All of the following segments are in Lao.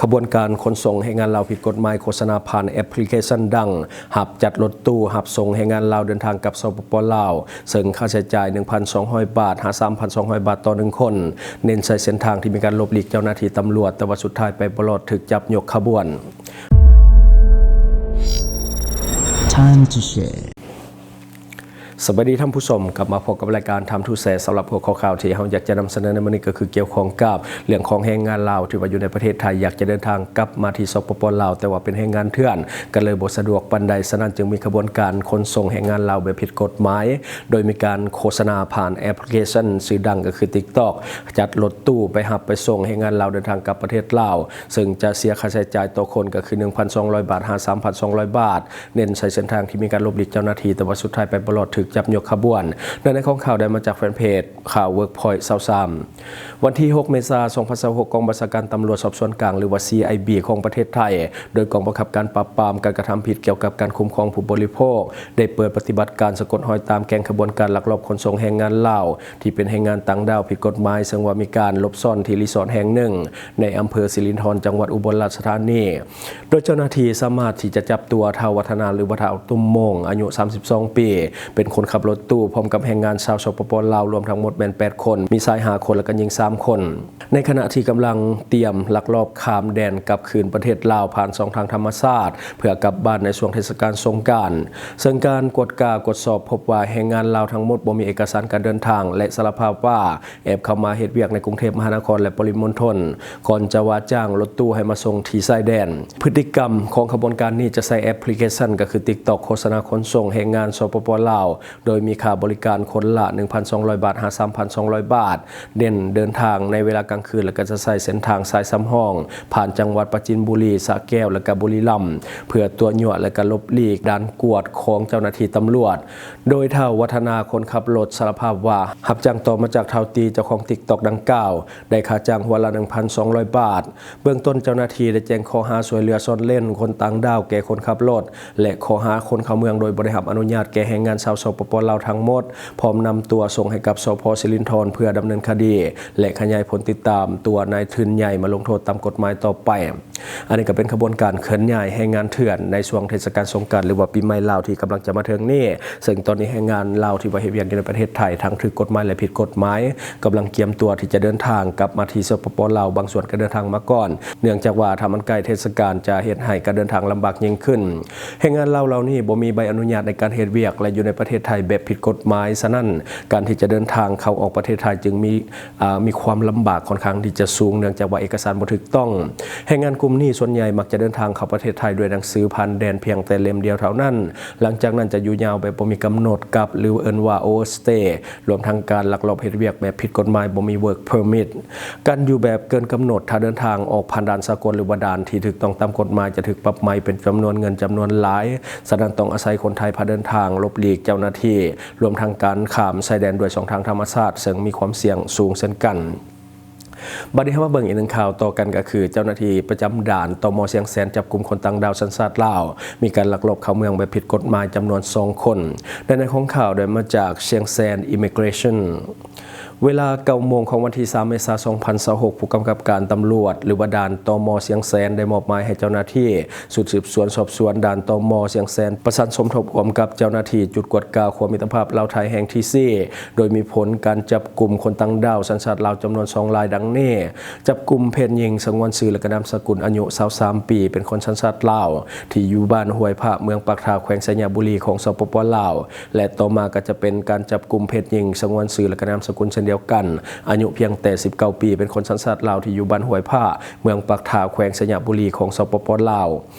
ຂະບວນການຂົນສົ່ງແຮງງານລາວຜິດກົດໝາຍ ໂຄສະນາຜ່ານແອັບພລິເຄຊັນດັງ ຮັບຈັດລົດຕູ້ຮັບສົ່ງແຮງງານລາວເດີນທາງກັບ ສປປ ລາວ ເຊິ່ງຄ່າໃຊ້ຈ່າຍ ໜຶ່ງພັນສອງຮ້ອຍບາດ ຫາ ສາມພັນສອງຮ້ອຍບາດຕໍ່ໜຶ່ງຄົນ, ເນັ້ນໃສ່ເສັ້ນທາງທີ່ມີການຫຼົບຫຼີກເຈົ້າໜ້າທີ່ຕຳຫຼວດ, ແຕ່ວ່າສຸດທ້າຍໄປບໍ່ລອດ ຖືກຈັບຍົກຂະບວນ. Time to share. ສະບາຍດີທ່ານຜູ້ຊົມ, ກັບມາພົບກັບລາຍການ Time to Share ສຳລັບຫົວຂໍ້ຂ່າວທີ່ເຮົາຢາກຈະນຳສະເໜີໃນມື້ນີ້ ກໍຄືກ່ຽວຂ້ອງກັບເລື່ອງຂອງແຮງງານລາວທີ່ວ່າຢູ່ໃນປະເທດໄທ ຢາກຈະເດີນທາງກັບມາທີ່ ສປປ ລາວ ແຕ່ວ່າເປັນແຮງງານເຖື່ອນ ກໍເລີຍບໍ່ສະດວກປານໃດ, ສະນັ້ນຈຶ່ງມີຂະບວນການຂົນສົ່ງແຮງງານລາວແບບຜິດກົດໝາຍ ໂດຍມີການໂຄສະນາຜ່ານແອັບພລິເຄຊັນຊື່ດັງ ກໍຄື TikTok ຈັດລົດຕູ້ໄປຮັບໄປສົ່ງແຮງງານລາວເດີນທາງກັບປະເທດລາວ, ເຊິ່ງຈະເສຍຄ່າໃຊ້ຈ່າຍຕໍ່ຄົນກໍຄື ໜຶ່ງພັນສອງຮ້ອຍບາດ ຫາ ສາມພັນສອງຮ້ອຍບາດ, ເນັ້ນໃສ່ເສັ້ນທາງທີ່ມີການຫຼົບຫຼີກເຈົ້າໜ້າທີ່, ແຕ່ວ່າສຸດທ້າຍໄປບໍ່ລອດ ຖືກຈັບຍົກຂະບວນ. ເນື້ອໃນຂອງຂ່າວໄດ້ມາຈາກແຟນເພຈຂ່າວ Workpoint ຊາວສາມ. ວັນທີຫົກ ເມສາ ສອງພັນຊາວຫົກ ກອງບັນຊາການຕຳຫຼວດສອບສວນກາງ ຫຼືວ່າ CIB ຂອງປະເທດໄທ ໂດຍກອງບັງຄັບການປາບປາມການກະທຳຜິດກ່ຽວກັບການຄຸ້ມຄອງຜູ້ບໍລິໂພກ ໄດ້ເປີດປະຕິບັດການສະກົດຮອຍຕາມແກ້ງຂະບວນການລັກລອບຂົນສົ່ງແຮງງານລາວ ທີ່ເປັນແຮງງານຕ່າງດ້າວຜິດກົດໝາຍ, ເຊິ່ງວ່າມີການຫຼົບຊ່ອນທີ່ຣີສອດແຫ່ງໜຶ່ງໃນອຳເພີສິລິນທອນ ຈັງຫວັດອຸບົນລາຊະທານີ. ໂດຍເຈົ້າໜ້າທີ່ສາມາດທີ່ຈະຈັບຕົວທ້າວວັດທະນາ ຫຼືວ່າທ້າວຕຸ້ມໂມງ ອາຍຸສາມສິບສອງປີ ເປັນຄົນຂັບລົດຕູ້ ພ້ອມກັບແຮງງານຊາວ ສປປ ລາວ ລວມທັງໝົດແມ່ນແປດຄົນ, ມີຊາຍຫ້າຄົນ ແລະ ກໍຍິງສາມຄົນ. ໃນຂະນະທີ່ກຳລັງຕຽມລັກລອບຂ້າມແດນກັບຄືນປະເທດລາວ ຜ່ານຊ່ອງທາງທຳມະຊາດ ເພື່ອກັບບ້ານໃນຊ່ວງເທດສະການສົງການ, ເຊິ່ງການກວດກາກວດສອບພົບວ່າແຮງງານລາວທັງໝົດບໍ່ມີເອກະສານການເດີນທາງ ແລະ ສາລະພາບວ່າ ແອບເຂົ້າມາເຮັດວຽກໃນກຸງເທບມະຫານະຄອນ ແລະ ປະລິມົນທົນ ກ່ອນຈະວ່າຈ້າງລົດຕູ້ໃຫ້ມາສົ່ງທີ່ຊາຍແດນ. ພຶດຕິກຳຂອງຂະບວນການນີ້ຈະໃຊ້ແອັບພລິເຄຊັນ ກໍຄື TikTok ໂຄສະນາຂົນສົ່ງແຮງງານ ສປປ ລາວ ໂດຍມີຄ່າບໍລິການຄົນລະ ໜຶ່ງພັນສອງຮ້ອຍບາດ ຫາ ສາມພັນສອງຮ້ອຍບາດ, ເນັ້ນເດີນທາງໃນເວລາກາງຄືນ ແລະ ກໍຈະໃຊ້ເສັ້ນທາງສາຍສຳຮອງ ຜ່ານຈັງຫວັດປາຈີນບູລີ, ສະແກ້ວ ແລະ ກະບຸລີລຳ ເພື່ອຕົວະຍົວະ ແລະ ກະຫຼົບຫຼີກດ່ານກວດຂອງເຈົ້າໜ້າທີ່ຕຳຫຼວດ. ໂດຍທ້າວວັດທະນາ ຄົນຂັບລົດ ສາລະພາບວ່າ ຮັບຈ້າງຕໍ່ມາຈາກທ້າວຕີ ເຈົ້າຂອງ TikTok ດັ່ງກ່າວ ໄດ້ຄ່າຈ້າງຫົວລະ ໜຶ່ງພັນສອງຮ້ອຍບາດ. ເບື້ອງຕົ້ນເຈົ້າໜ້າທີ່ໄດ້ແຈ້ງຂໍ້ຫາຊ່ວຍເຫຼືອຊ່ອນເລ້ນຄົນຕ່າງດ້າວແກ່ຄົນຂັບລົດ ແລະ ຂໍ້ຫາຂົນເຂົ້າເມືອງໂດຍບໍ່ໄດ້ຮັບອະນຸຍາດແກ່ແຮງງານຊາວ ສປປ ລາວ ທັງໝົດ, ພ້ອມນຳຕົວສົ່ງໃຫ້ກັບ ສພ ສິລິນທອນ ເພື່ອດຳເນີນຄະດີ ແລະ ຂະຫຍາຍຜົນຕິດຕາມຕົວນາຍທຶນໃຫຍ່ມາລົງໂທດຕາມກົດໝາຍຕໍ່ໄປ. ອັນນີ້ກໍເປັນຂະບວນການເຄື່ອນຍ້າຍແຮງງານເຖື່ອນໃນຊ່ວງເທດສະການສົງການ ຫຼືວ່າປີໃໝ່ລາວທີ່ກຳລັງຈະມາເຖິງນີ້, ເຊິ່ງຕອນນີ້ແຮງງານລາວທີ່ວ່າເຮັດວຽກຢູ່ໃນປະເທດໄທ ທັງຖືກກົດໝາຍ ແລະ ຜິດກົດໝາຍ ກຳລັງກຽມຕົວທີ່ຈະເດີນທາງກັບມາທີ່ ສປປ ລາວ, ບາງສ່ວນກໍເດີນທາງມາກ່ອນ, ເນື່ອງຈາກວ່າຖ້າມັນໃກ້ເທດສະການຈະເຮັດໃຫ້ການເດີນທາງລຳບາກຍິ່ງຂຶ້ນ. ແຮງງານລາວເຫຼົ່ານີ້ບໍ່ມີໃບອະນຸຍາດໃນການເຮັດວຽກ ແລະ ຢູ່ໃນປະເທດໄທແບບຜິດກົດໝາຍ, ສະນັ້ນ ການທີ່ຈະເດີນທາງເຂົ້າອອກປະເທດໄທຈຶ່ງມີ ອາ ມີຄວາມລຳບາກຂ້ອນຂ້າງທີ່ຈະສູງ ເນື່ອງຈາກວ່າເອກະສານບໍ່ຖືກຕ້ອງ. ແຮງງານກຸ່ມນີ້ສ່ວນໃຫຍ່ມັກຈະເດີນທາງເຂົ້າປະເທດໄທດ້ວຍໜັງສືຜ່ານແດນພຽງແຕ່ເຫຼັ້ມດຽວເທົ່ານັ້ນ, ຫຼັງຈາກນັ້ນຈະຢູ່ຍາວແບບບໍ່ມີກຳນົດກັບ ຫຼື ເອີ້ນວ່າ Overstay ລວມທັງການລັກລອບເຮັດວຽກແບບຜິດກົດໝາຍ ບໍ່ມີ Work Permit. ການຢູ່ແບບເກີນກຳນົດ ຖ້າເດີນທາງອອກຜ່ານດ່ານສາກົນ ຫຼືວ່າດ່ານທີ່ຖືກຕ້ອງຕາມກົດໝາຍ ຈະຖືກປັບໃໝເປັນຈຳນວນເງິນຈຳນວນຫຼາຍ, ສະນັ້ນຕ້ອງອາໄສຄົນໄທພາເດີນທາງ, ຫຼົບຫຼີກເຈົ້າໜ້າທີ່, ລວມທັງການຂ້າມຊາຍແດນດ້ວຍຊ່ອງທາງທຳມະຊາດ, ເຊິ່ງມີຄວາມສ່ຽງສູງເຊັ່ນກັນ. ບັດນີ້ເຮົາມາເບິ່ງອີກໜຶ່ງຂ່າວຕໍ່ກັນ ກໍຄືເຈົ້າໜ້າທີ່ປະຈຳດ່ານ ຕມ ຊຽງແສນ ຈັບກຸມຄົນຕ່າງດ້າວສັນຊາດລາວ ມີການລັກລອບເຂົ້າເມືອງແບບຜິດກົດໝາຍຈຳນວນສອງຄົນ. ໃນໃນຂອງຂ່າວໄດ້ມາຈາກ Chiang Saen Immigration. ເວລາເກົ້າໂມງຂອງວັນທີສາມ ເມສາ ສອງພັນຊາວຫົກ ຜູ້ກຳກັບການຕຳຫຼວດ ຫຼືວ່າດ່ານ ຕມ ຊຽງແສນ ໄດ້ມອບໝາຍໃຫ້ເຈົ້າໜ້າທີ່ຊຸດສືບສວນສອບສວນດ່ານ ຕມ ຊຽງແສນ ປະສານສົມທົບຮ່ວມກັບເຈົ້າໜ້າທີ່ຈຸດກວດກາຂົວມິດຕະພາບລາວໄທແຫ່ງທີສີ່ ໂດຍມີຜົນການຈັບກຸມຄົນຕ່າງດ້າວສັນຊາດລາວຈຳນວນສອງລາຍດັ່ງນີ້: ຈັບກຸມເພດຍິງ ສະຫງວນຊື່ ແລະ ກະນາມສະກຸນ ອາຍຸຊາວສາມປີ ເປັນຄົນສັນຊາດລາວ ທີ່ຢູ່ບ້ານຫ້ວຍພະ ເມືອງປາກທາ ແຂວງໄຊຍະບູລີ ຂອງ ສປປ ລາວ. ແລະ ຕໍ່ມາກໍຈະເປັນການຈັບກຸມເພດຍິງ ສະຫງວນຊື່ ແລະ ກະນາມສະກຸນເຊັ່ນດຽວກັນ, ອາຍຸພຽງແຕ່ສິບເກົ້າປີ, ເປັນຄົນສັນຊາດລາວ ທີ່ຢູ່ບ້ານຫ້ວຍພະ ເມືອງປາກທາ ແຂວງໄຊຍະບູລີ ຂອງ ສປປ ລາວ.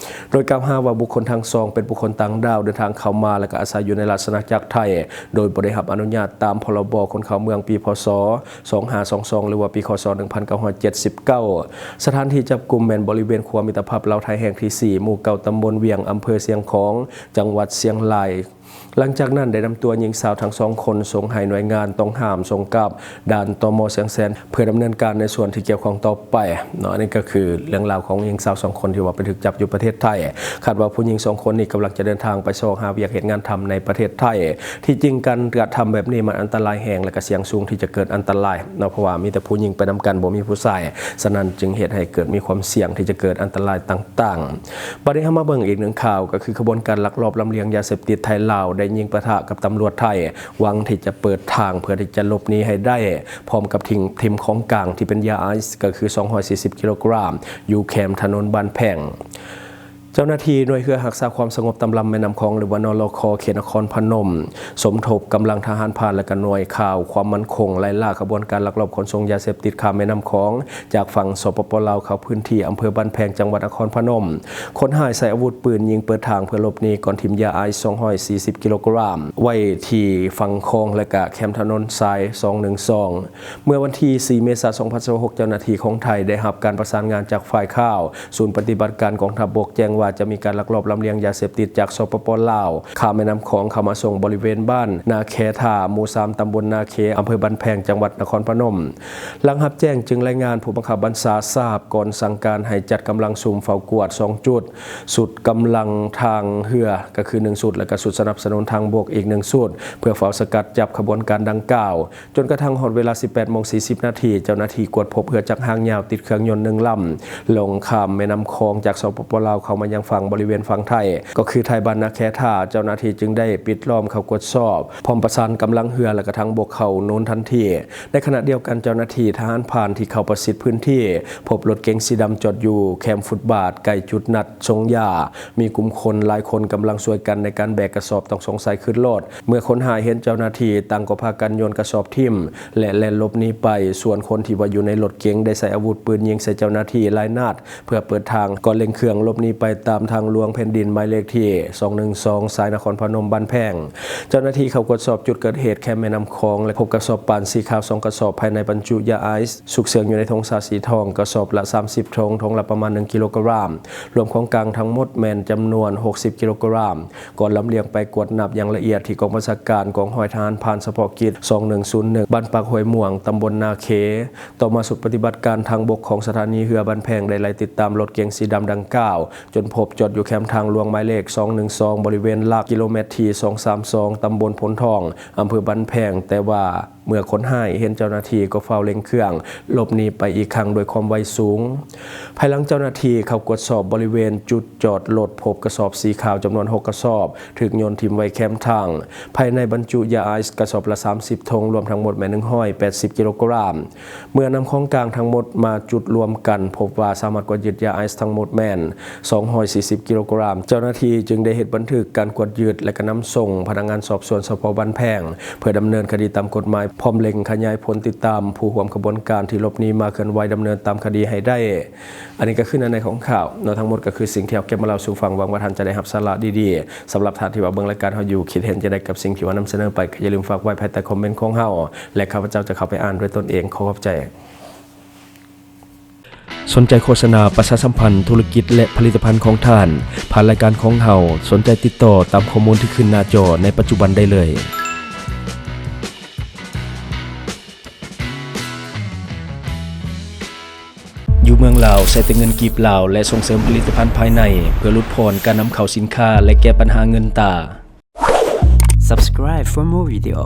ໂດຍກ່າວຫາວ່າບຸກຄົນທັງສອງເປັນບຸກຄົນຕ່າງດ້າວເດີນທາງເຂົ້າມາ ແລະ ກໍອາໄສຢູ່ໃນລາຊະອານາຈັກໄທ ໂດຍບໍ່ໄດ້ຮັບອະນຸຍາດຕາມ ພລບ ຄົນເຂົ້າເມືອງ ປີ ພ.ສ. ສອງຫ້າສອງສອງ ຫຼືວ່າ ປີ ຄ.ສ. ໜຶ່ງພັນເກົ້າຮ້ອຍເຈັດສິບເກົ້າ. ສະຖານທີ່ຈັບກຸມແມ່ນບໍລິເວນຂົວມິດຕະພາບລາວໄທແຫ່ງທີສີ່ ໝູ່ເກົ້າ ຕຳບົນວຽງ ອຳເພີຊຽງຂອງ ຈັງຫວັດຊຽງລາຍ. ຫຼັງຈາກນັ້ນໄດ້ນຳຕົວຍິງສາວທັງສອງຄົນສົ່ງໃຫ້ໜ່ວຍງານຕ້ອງຫ້າມສົ່ງກັບດ່ານ ຕມ ຊຽງແສນ ເພື່ອດຳເນີນການໃນສ່ວນທີ່ກ່ຽວຂ້ອງຕໍ່ໄປເນາະ. ອັນນີ້ກໍຄືເລື່ອງລາວຂອງຍິງສາວສອງຄົນທີ່ວ່າໄປຖືກຈັບຢູ່ປະເທດໄທ. ຄາດວ່າຜູ້ຍິງສອງຄົນນີ້ກຳລັງຈະເດີນທາງໄປຊອກຫາວຽກເຮັດງານທຳໃນປະເທດໄທ. ທີ່ຈິງການກະທຳແບບນີ້ມັນອັນຕະລາຍແຮງ ແລະ ກະສ່ຽງສູງທີ່ຈະເກີດອັນຕະລາຍເນາະ ເພາະວ່າມີແຕ່ຜູ້ຍິງໄປນຳກັນ ບໍ່ມີຜູ້ຊາຍ. ສະນັ້ນຈຶ່ງເຮັດໃຫ້ເກີດມີຄວາມສ່ຽງທີ່ຈະເກີດອັນຕະລາຍຕ່າງໆ. ບັດນີ້ເຮົາມາເບິ່ງອີກໜຶ່ງຂ່າວ ກໍຄືຂະບວນການລັກລອບລຳລຽງຢາເສບຕິດໄທລາວ ໄດ້ຍິງປະທະກັບຕຳຫຼວດໄທ ຫວັງທີ່ຈະເປີດທາງເພື່ອທີ່ຈະຫຼົບໜີໃຫ້ໄດ້ ພ້ອມກັບຖິ້ມ ຖິ້ມຂອງກາງທີ່ເປັນຢາໄອສ໌ ກໍຄືສອງຮ້ອຍສີ່ສິບກິໂລກຣາມ ຢູ່ແຄມຖະໜົນບ້ານແພງ. ເຈົ້າໜ້າທີ່ໜ່ວຍເຮືອຮັກສາຄວາມສະຫງົບຕາມລຳແມ່ນ້ຳຂອງ ຫຼືວ່າ ນລຂ ເຂດນະຄອນພະນົມ ສົມທົບກຳລັງທະຫານພານ ແລະ ກະໜ່ວຍຂ່າວຄວາມໝັ້ນຄົງ ໄລ່ລ່າຂະບວນການລັກລອບຂົນສົ່ງຢາເສບຕິດຂ້າມແມ່ນ້ຳຂອງ ຈາກຝັ່ງ ສປປ ລາວ ເຂົ້າພື້ນທີ່ອຳເພີບ້ານແພງ ຈັງຫວັດນະຄອນພະນົມ. ຄົນຮ້າຍໃຊ້ອາວຸດປືນຍິງເປີດທາງເພື່ອຫຼົບໜີ ກ່ອນຖິ້ມຢາໄອສ໌ສອງຮ້ອຍສີ່ສິບກິໂລກຣາມ ໄວ້ທີ່ຝັ່ງຂອງ ແລະ ກະແຄມຖະໜົນສາຍສອງໜຶ່ງສອງ. ເມື່ອວັນທີສີ່ ເມສາ ສອງພັນຊາວຫົກ ເຈົ້າໜ້າທີ່ຂອງໄທໄດ້ຮັບການປະສານງານຈາກຝ່າຍຂ່າວ ສູນປະຕິບັດການກອງທັບບົກ ແຈ້ງວ່າຈະມີການລັກລອບລຳລຽງຢາເສບຕິດຈາກ ສປປ ລາວ ຂ້າມແມ່ນ້ຳຂອງເຂົ້າມາສົ່ງບໍລິເວນບ້ານນາແຄທ່າ ໝູ່ສາມ ຕຳບົນນາເຄ ອຳເພີບ້ານແພງ ຈັງຫວັດນະຄອນພະນົມ. ຫຼັງຮັບແຈ້ງຈຶ່ງລາຍງານຜູ້ບັງຄັບບັນຊາຊາບ ກ່ອນສັ່ງການໃຫ້ຈັດກຳລັງຊຸມເຝົ້າກວດສອງຈຸດ, ຊຸດກຳລັງທາງເຮືອກໍຄືໜຶ່ງຊຸດ ແລະ ກະຊຸດສະໜັບສະໜູນທາງບົກອີກໜຶ່ງຊຸດ ເພື່ອເຝົ້າສະກັດຈັບຂະບວນການດັ່ງກ່າວ. ຈົນກະທັ້ງຮອດເວລາສິບແປດໂມງສີ່ສິບນາທີ ເຈົ້າໜ້າທີ່ກວດພົບເຮືອຈັກຫາງຍາວຕິດເຄື່ອງຍົນໜຶ່ງລຳ ລ່ອງຂ້າມແມ່ນ້ຳຂອງຈາກ ສປປ ລາວ ເຂົ້າມາຍັງຝັ່ງບໍລິເວນຝັ່ງໄທ ກໍຄືທ້າຍບ້ານນາແຄທ່າ. ເຈົ້າໜ້າທີ່ຈຶ່ງໄດ້ປິດລ້ອມເຂົ້າກວດສອບ ພ້ອມປະສານກຳລັງເຮືອ ແລະ ກະທາງບົກເຂົ້າໂນນທັນທີ. ໃນຂະນະດຽວກັນ ເຈົ້າໜ້າທີ່ທະຫານພານທີ່ເຂົ້າປະຊິດພື້ນທີ່ ພົບລົດເກັງສີດຳຈອດຢູ່ແຄມຟຸດບາດໃກ້ຈຸດນັດສົ່ງຢາ. ມີກຸ່ມຄົນຫຼາຍຄົນກຳລັງຊ່ວຍກັນໃນການແບກກະສອບຕ້ອງສົງໄສຂຶ້ນລົດ. ເມື່ອຄົນຮ້າຍເຫັນເຈົ້າໜ້າທີ່ ຕ່າງກໍພາກັນໂຍນກະສອບຖິ້ມ ແລະ ແລ່ນຫຼົບໜີໄປ. ສ່ວນຄົນທີ່ວ່າຢູ່ໃນລົດເກັງໄດ້ໃຊ້ອາວຸດປືນຍິງໃສ່ເຈົ້າໜ້າທີ່ຫຼາຍນັດ ເພື່ອເປີດທາງ ກ່ອນເລັ່ງເຄື່ອງຫຼົບໜີໄປຕາມທາງຫຼວງແຜ່ນດິນໝາຍເລກທີສອງໜຶ່ງສອງ ສາຍນະຄອນພະນົມ ບ້ານແພງ. ເຈົ້າໜ້າທີ່ເຂົ້າກວດສອບຈຸດເກີດເຫດແຄມແມ່ນ້ຳຂອງ ແລະ ພົບກະສອບປານສີຂາວສອງກະສອບ ພາຍໃນບັນຈຸຢາໄອສ໌ ຊຸກເຊື່ອງຢູ່ໃນຖົງຊາສີທອງ ກະສອບລະສາມສິບຖົງ, ຖົງລະປະມານໜຶ່ງກິໂລກຣາມ, ລວມຂອງກາງທັງໝົດແມ່ນຈຳນວນຫົກສິບກິໂລກຣາມ. ກ່ອນລຳລຽງໄປກວດນັບຢ່າງລະອຽດທີ່ກອງບັນຊາການກອງຮ້ອຍທະຫານພານສະເພາະກິດສອງໜຶ່ງສູນໜຶ່ງ ບ້ານປາກຫ້ວຍມ່ວງ ຕຳບົນນາເຄ. ຕໍ່ມາ ຊຸດປະຕິບັດການທາງບົກຂອງສະຖານີເຮືອບ້ານແພງໄດ້ໄລ່ຕິດຕາມລົດເກັງສີດຳດັ່ງກ່າວ ຈົນພົບຈອດຢູ່ແຄມທາງຫຼວງໝາຍເລກສອງໜຶ່ງສອງ ບໍລິເວນຫຼັກກິໂລແມັດທີສອງສາມສອງ ຕຳບົນໂພນທອງ ອຳເພີບ້ານແພງ, ແຕ່ວ່າເມື່ອຄົນຮ້າຍເຫັນເຈົ້າໜ້າທີ່ກໍຟ້າວເລັ່ງເຄື່ອງຫຼົບໜີໄປອີກຄັ້ງດ້ວຍຄວາມໄວສູງ. ພາຍຫຼັງເຈົ້າໜ້າທີ່ເຂົ້າກວດສອບບໍລິເວນຈຸດຈອດລົດ ພົບກະສອບສີຂາວຈຳນວນຫົກກະສອບ ຖືກໂຍນຖິ້ມໄວ້ແຄມທາງ. ພາຍໃນບັນຈຸຢາໄອສ໌ກະສອບລະສາມສິບຖົງ, ລວມທັງໝົດແມ່ນໜຶ່ງຮ້ອຍແປດສິບກິໂລກຣາມ. ເມື່ອນຳຂອງກາງທັງໝົດມາຈຸດລວມກັນ, ພົບວ່າສາມາດກວດຍຶດຢາໄອສ໌ທັງໝົດແມ່ນສອງຮ້ອຍສີ່ສິບກິໂລກຣາມ. ເຈົ້າໜ້າທີ່ຈຶ່ງໄດ້ເຮັດບັນທຶກການກວດຍຶດ ແລະ ກະນຳສົ່ງພະນັກງານສອບສວນ ສພ ບ້ານແພງ ເພື່ອດຳເນີນຄະດີຕາມກົດໝາຍ, ພ້ອມເລັ່ງຂະຫຍາຍຜົນຕິດຕາມຜູ້ຮ່ວມຂະບວນການທີ່ຫຼົບໜີມາເຄື່ອນໄຫວດຳເນີນຕາມຄະດີໃຫ້ໄດ້. ອັນນີ້ກໍຄືໃນຂອງຂ່າວເນາະ, ທັງໝົດກໍຄືສິ່ງທີ່ເຮົາເກັບມາເລົ່າສູ່ຟັງ. ຫວັງວ່າທ່ານຈະໄດ້ຮັບສາລະດີໆ. ສຳລັບທ່ານທີ່ວ່າເບິ່ງລາຍການເຮົາຢູ່, ຄິດເຫັນຈັ່ງໃດກັບສິ່ງທີ່ວ່ານຳສະເໜີໄປ, ກໍຢ່າລືມຝາກໄວ້ພາຍໃຕ້ຄອມເມັນຂອງເຮົາ ແລະ ຂ້າພະເຈົ້າຈະເຂົ້າໄປອ່ານດ້ວຍຕົນເອງ. ຂໍຂອບໃຈ. ສົນໃຈໂຄສະນາປະຊາສຳພັນທຸລະກິດ ແລະ ຜະລິດຕະພັນຂອງທ່ານ ຜ່ານລາຍການຂອງເຮົາ, ສົນໃຈຕິດຕໍ່ຕາມຂໍ້ມູນທີ່ຂຶ້ນໜ້າຈໍໃນປັດຈຸບັນໄດ້ເລີຍ. ຢູ່ເມືອງລາວ ໃຊ້ແຕ່ເງິນກີບລາວ ແລະ ສົ່ງເສີມຜະລິດຕະພັນພາຍໃນ ເພື່ອຫຼຸດຜ່ອນການນຳເຂົ້າສິນຄ້າ ແລະ ແກ້ປັນຫາເງິນຕາ. Subscribe for more video.